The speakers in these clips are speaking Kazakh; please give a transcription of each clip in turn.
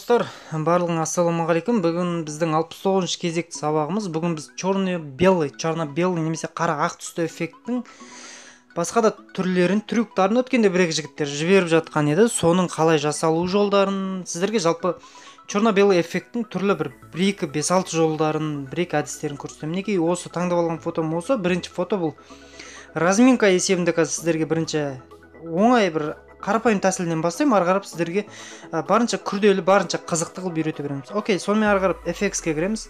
Достар, барлығыңа ассалаумағалейкум. Бүгін біздің 69-шы кезекті сабағымыз. Бүгін біз черно-белый, черно-белый немесе қара ақ түсті эффекттің басқа да түрлерін, трюктарын өткенде бір екі жігіттер жіберіп жатқан еді. Соның қалай жасалу жолдарын, сіздерге жалпы черно-белый эффекттің түрлі бір 2, 5, 6 жолдарын, бір екі әдістерін көрсетемін. Мінекей, осы таңдап алған фотом осы. Бірінші фото бұл разминка есебінде. Қазір сіздерге бірінші оңай бір қарапайым тәсілінен бастаймын, ары қарап сіздерге барынша күрделі, барынша қызықты қылып үйрете береміз. Окей, сонымен ары қарап FX-ке кіреміз.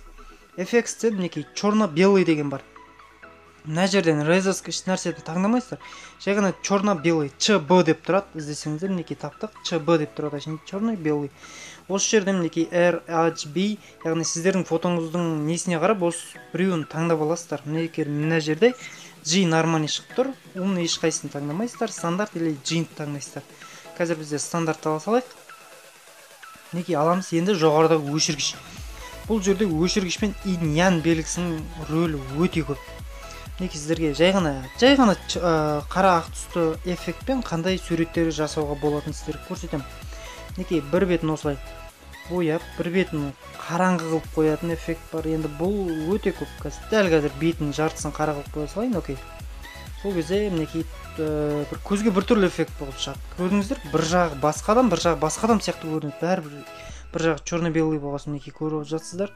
FX-те мінекей черно-белый деген бар. Мына жерден резко еш нәрсені таңдамайсыздар. Жай ғана черно-белый, ЧБ деп тұрады. Іздесеңіздер, мінекей таптық, ЧБ деп тұрады, черно-белый. Осы жерден мінекей R, H, B, яғни сіздердің фотоңыздың несіне қарап осы біреуін таңдап аласыздар. Мінекей мына жерде G нормальный шығып тұр. Оны ешқайсысын таңдамайсыздар. Стандарт или G-ні таңдайсыздар. Қазір бізде стандартты ала салайық. Мінекей аламыз. Енді жоғарыдағы өшіргіш. Бұл жерде өшіргіш пен инь-ян белгісінің рөлі өте көп. Мінекей сіздерге жай ғана қара ақ түсті эффектпен қандай суреттер жасауға болатынын сіздерге көрсетемін. Мінекей бір бетін осылай бояп, бір бетін қараңғы қылып қоятын эффект бар. Енді бұл өте көп. Қазір дәл қазір бетінің жартысын қара қылып қоя салайын. Окей. Сол кезде мінекей бір көзге біртүрлі эффект болып шығады. Көрдіңіздер, бір жағы басқа адам, бір жағы басқа адам сияқты көрінеді. Бәрібір бір жағы черно-белый болғасын мінекей көріп жатсыздар.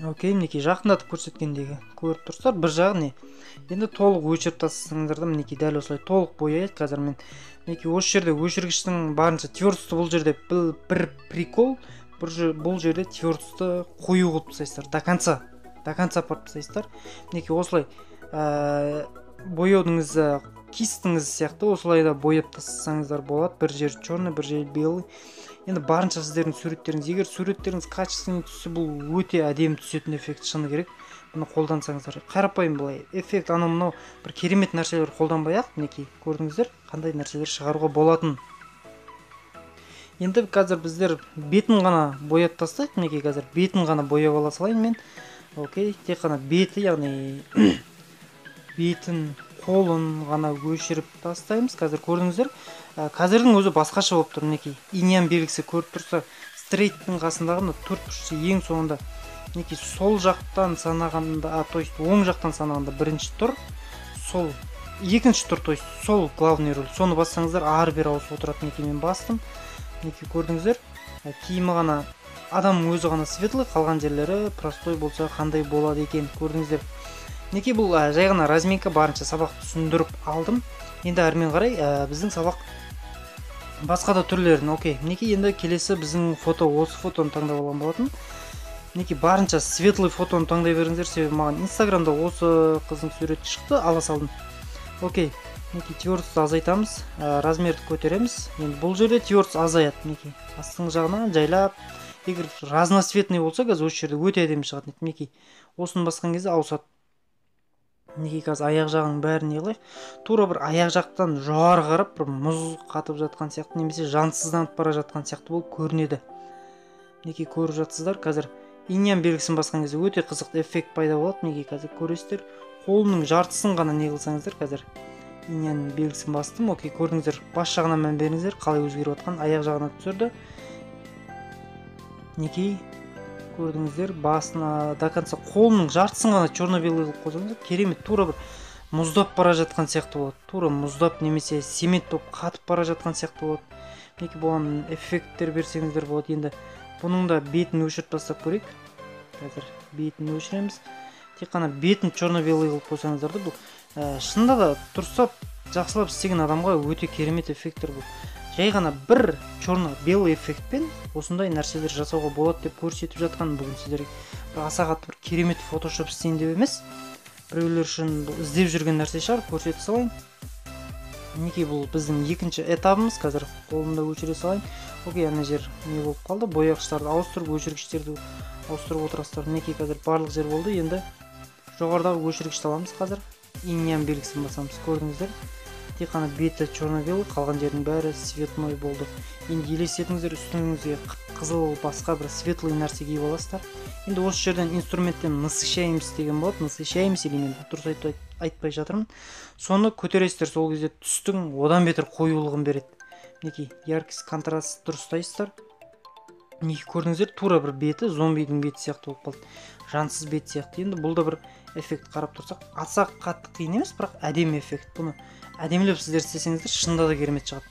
Окей, мінекей жақындатып көрсеткендегі көріп тұрсыздар, бір жағы не. Енді толық өшіріп тастасаңыздар да мінекей дәл осылай толық бояйды. Қазір мен мінекей осы жерде өшіргіштің барынша твердосты, бұл жерде бір прикол, бұл жерде твердосты қою қылып тастайсыздар, до конца апарып тастайсыздар. Мінекей осылай бояудың ізі, кистің ізі сияқты осылай да бояп тастасаңыздар болады. Бір жері черный, бір жері белый. Енді барынша сіздердің суреттеріңіз, егер суреттеріңіз качественный түссе, бұл өте әдемі түсетін эффект, шыны керек. Бұны қолдансаңыздар, қарапайым былай эффект, анау мынау бір керемет нәрселер қолданбай ақ, мінекей көрдіңіздер, қандай нәрселер шығаруға болатын. Енді қазір біздер бетін ғана бояп тастайық. Мінекей қазір бетін ғана бояп ала салайын мен. Окей, тек қана беті, яғни бетін, қолын ғана өшіріп тастаймыз. Қазір көрдіңіздер, қазірдің өзі басқаша болып тұр. Мінекей инь-ян белгісі көріп тұрса, стрейттің қасындағы мына төрт бұрышты ең соңында мінекей сол жақтан санағанда, то есть оң жақтан санағанда бірінші тұр, сол екінші тұр, то есть сол главный роль. Соны бассаңыздар ары бері ауысып отырады. Мінекей мен бастым. Мінекей көрдіңіздер, киімі ғана, адамның өзі ғана светлый, қалған жерлері простой болса қандай болады екен, көрдіңіздер. Мінекей бұл жай ғана разминка, барынша сабақ түсіндіріп алдым. Енді әрмен қарай біздің сабақ басқа да түрлерін. Окей, мінекей енді келесі біздің фото, осы фотоны таңдап алған болатын. Мінекей барынша светлый фотоны таңдай беріңіздер, себебі маған Инстаграмда осы қыздың суреті шықты, ала салдым. Окей, мінекей твердосты азайтамыз, размерді көтереміз. Енді бұл жерде твердость азаяды. Мінекей астыңғы жағынан жайлап, егер разноцветный болса, қазір осы жерде өте әдемі шығатын еді. Мінекей осыны басқан кезде ауысады. Мінекей қазір аяқ жағының бәрін не қылайық, тура бір аяқ жақтан жоғары қарап бір мұз қатып жатқан сияқты немесе жансызданып бара жатқан сияқты болып көрінеді. Мінекей көріп жатсыздар, қазір инь-ян белгісін басқан кезде өте қызықты эффект пайда болады. Мінекей қазір көресіздер, қолының жартысын ғана не қылсаңыздар, қазір инь-ян белгісін бастым. Окей, көрдіңіздер, бас жағына мән беріңіздер, қалай өзгеріп жатқан, аяқ жағына түсірді. Мінекей көрдіңіздер, басына до конца қолының жартысын ғана черно-белый қылып қойсаңыздар, керемет, тура бір мұздап бара жатқан сияқты болады. Тура мұздап немесе цемент болып қатып бара жатқан сияқты болады. Мінекей бұған эффекттер берсеңіздер болады. Енді бұның да бетін өшіріп тастап көрейік. Қазір бетін өшіреміз. Тек қана бетін черно-белый қылып қойсаңыздар да, бұл шынында да дұрыстап жақсылап істеген адамға өте керемет эффекттер бұл. Жай ғана бір черно-белый эффектпен осындай нәрселер жасауға болады деп көрсетіп жатқан бүгін сіздерге. Бір аса қатты бір керемет фотошоп істейін деп емес, біреулер үшін бұл іздеп жүрген нәрсе шығар, көрсете салайын. Мінекей бұл біздің екінші этабымыз. Қазір қолымда өшіре салайын. Окей, ана жер не болып қалды, бояғыштарды ауыстырып, өшіргіштерді ауыстырып отырасыздар. Мінекей қазір барлық жер болды. Енді жоғарыдағы өшіргішті аламыз. Қазір инь-ян белгісін басамыз. Көрдіңіздер, тек қана беті черно-белый, қалған жердің бәрі цветной болды. Енді елестетіңіздер, үстіңізге қызыл басқа бір светлый нәрсе киіп аласыздар. Енді осы жерден инструменттен насыщаемся деген болады. Насыщаемся или мен дұрыс айтпай жатырмын. Соны көтересіздер, сол кезде түстің одан бетер қоюлығын береді. Мінекей яркость, контраст дұрыстайсыздар. Мінекей, көрдіңіздер, тура бір беті зомбидің беті сияқты болып қалды, жансыз бет сияқты. Енді бұл да бір эффект, қарап тұрсақ аса қатты қиын емес, бірақ әдемі эффект. Бұны әдемілеп сіздер істесеңіздер, шынында да керемет шығады.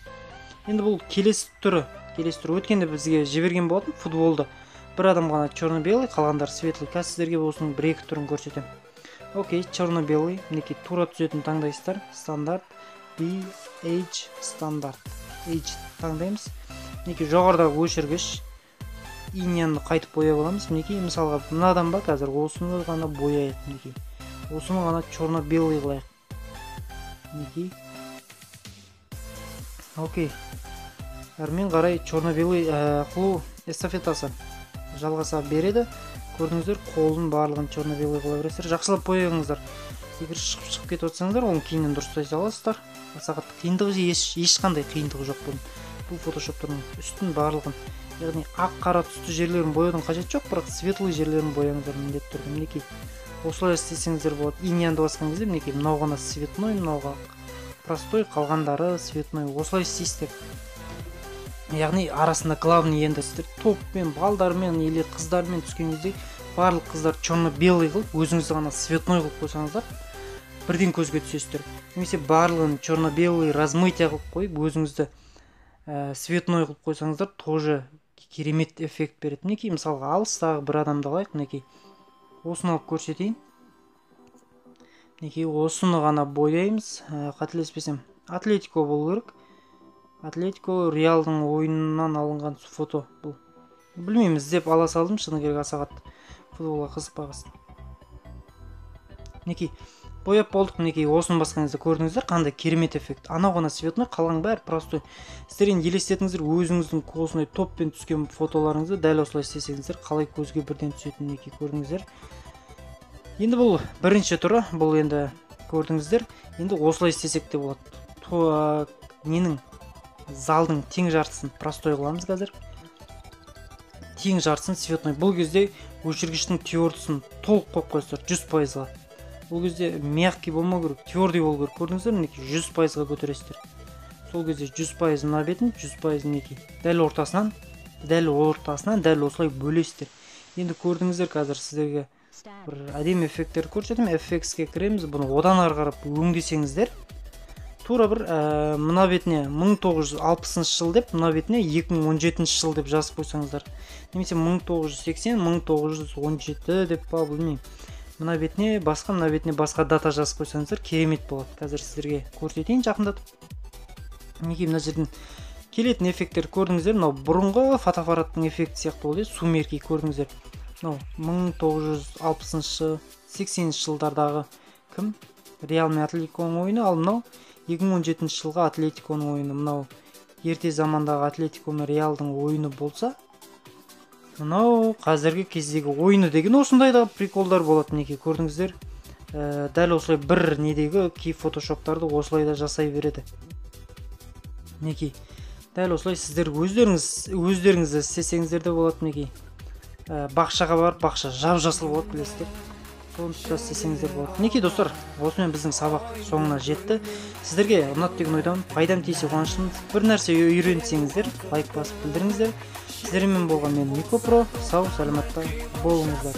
Енді бұл келесі түрі, өткенде бізге жіберген болатын футболды. Бір адам ғана черно-белый, қалғандары светлый. Қазір сіздерге осының бір-екі түрін көрсетемін. Окей, черно-белый, мінекей тура түсетін таңдайсыздар. Стандарт, B, H, стандарт. H таңдаймыз. Мінекей жоғарыдағы өшіргіш инияны қайтып бояп аламыз. Мінекей, мысалға мынадан ба, қазір осыны ғана бояйық. Мінекей, осыны ғана черно-белый қылайық. Мінекей. Окей. Әрмен қарай черно-белый қылу эстафетасы жалғаса береді. Көрдіңіздер, қолдың барлығын черно-белый қыла бересіздер. Жақсылап бояңыздар. Егер шығып кетіп отырсаңыздар, оны кейіннен дұрыстай саласыздар. Аса қатты қиындығы ешқандай қиындығы жоқ бұның. Бұл фотошоптың үстін барлығын, яғни ақ қара түсті жерлерін бояудың қажеті жоқ, бірақ светлый жерлерін бояңыздар міндетті түрде. Мінекей, осылай істесеңіздер болады. Инянды басқан кезде мінекей мынау ғана цветной, мынау простой, қалғандары цветной. Осылай істейсіздер. Яғни арасында главный енді сіздер топпен, балдармен или қыздармен түскен кезде барлық қыздар черно-белый қылып, өзіңізді ғана цветной қылып қойсаңыздар, бірден көзге түсесіздер. Немесе барлығын черно-белый размытие қылып қойып, өзіңізді цветной қылып қойсаңыздар, тоже керемет эффект береді. Мінекей, мысалға алыстағы бір адамды алайық. Мінекей, осыны алып көрсетейін. Мінекей, осыны ғана бояймыз. Қателеспесем, Атлетико болу керек. Атлетико Реалдың ойынынан алынған фото бұл. Білмеймін, іздеп ала салдым, шыны керек аса қатты футболға қызықпағасын. Мінекей, бояп болдық. Мінекей, осыны басқан кезде көрдіңіздер, қандай керемет эффект. Анау ғана цветной, қалған бәрі простой. Сіздер енді елестетіңіздер, өзіңіздің осындай топпен түскен фотоларыңызды дәл осылай істесеңіздер, қалай көзге бірден түсетінін мінекей көрдіңіздер. Енді бұл бірінші түрі, бұл енді көрдіңіздер. Енді осылай істесек те болады. Ненің залдың тең жартысын простой қыламыз қазір. Тең жартысын цветной. Бұл кезде өшіргіштің твердысын толық қойып қойсыздар, 100%-ға. Бұл кезде мягкий болмау керек, твердый болу керек. Көрдіңіздер, мінекей 100%-ға көтересіздер. Сол кезде 100% мына бетін, 100% мінекей дәл ортасынан, дәл осылай бөлесіздер. Енді көрдіңіздер, қазір сіздерге бір әдемі эффекттер көрсетемін. FX-ке кіреміз. Бұны одан ары қарап өңдесеңіздер, тура бір мына бетіне 1960 жыл деп, мына бетіне 2017 жыл деп жазып қойсаңыздар, немесе 1980, 1917 деп па, білмеймін. Мына бетіне басқа, мына бетіне басқа дата жазып қойсаңыздар, керемет болады. Қазір сіздерге көрсетейін жақындатып. Мінекей, мына жерден келетін эффекттер көрдіңіздер. Мынау бұрынғы фотоаппараттың эффекті сияқты болды, сумерки көрдіңіздер. Мынау 1960-шы, 80-ші жылдардағы кім? Реал мен Атлетиконың ойыны, ал мынау 2017 жылғы Атлетиконың ойыны. Мынау ерте замандағы Атлетико мен Реалдың ойыны болса, мынау қазіргі кездегі ойыны деген осындай да приколдар болады. Мінекей, көрдіңіздер. Дәл осылай бір недегі кей фотошоптарды осылай да жасай береді. Мінекей, дәл осылай сіздер өздеріңіз істесеңіздер де болады. Мінекей, бақшаға барып, бақша жап-жасыл болады, білесіздер. Соны істесеңіздер болады. Мінекей, достар, осымен біздің сабақ соңына жетті. Сіздерге ұнады деген ойдамын. Пайдам тисе қуаныштымын. Бір нәрсе үйренсеңіздер, лайк басып білдіріңіздер. Сіздермен болған мен Мико Про. Сау саламатта болыңыздар.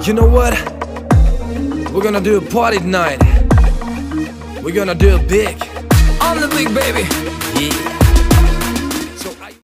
You know what? We're gonna do a party tonight. We're gonna do it big. I'm the big baby. Yeah.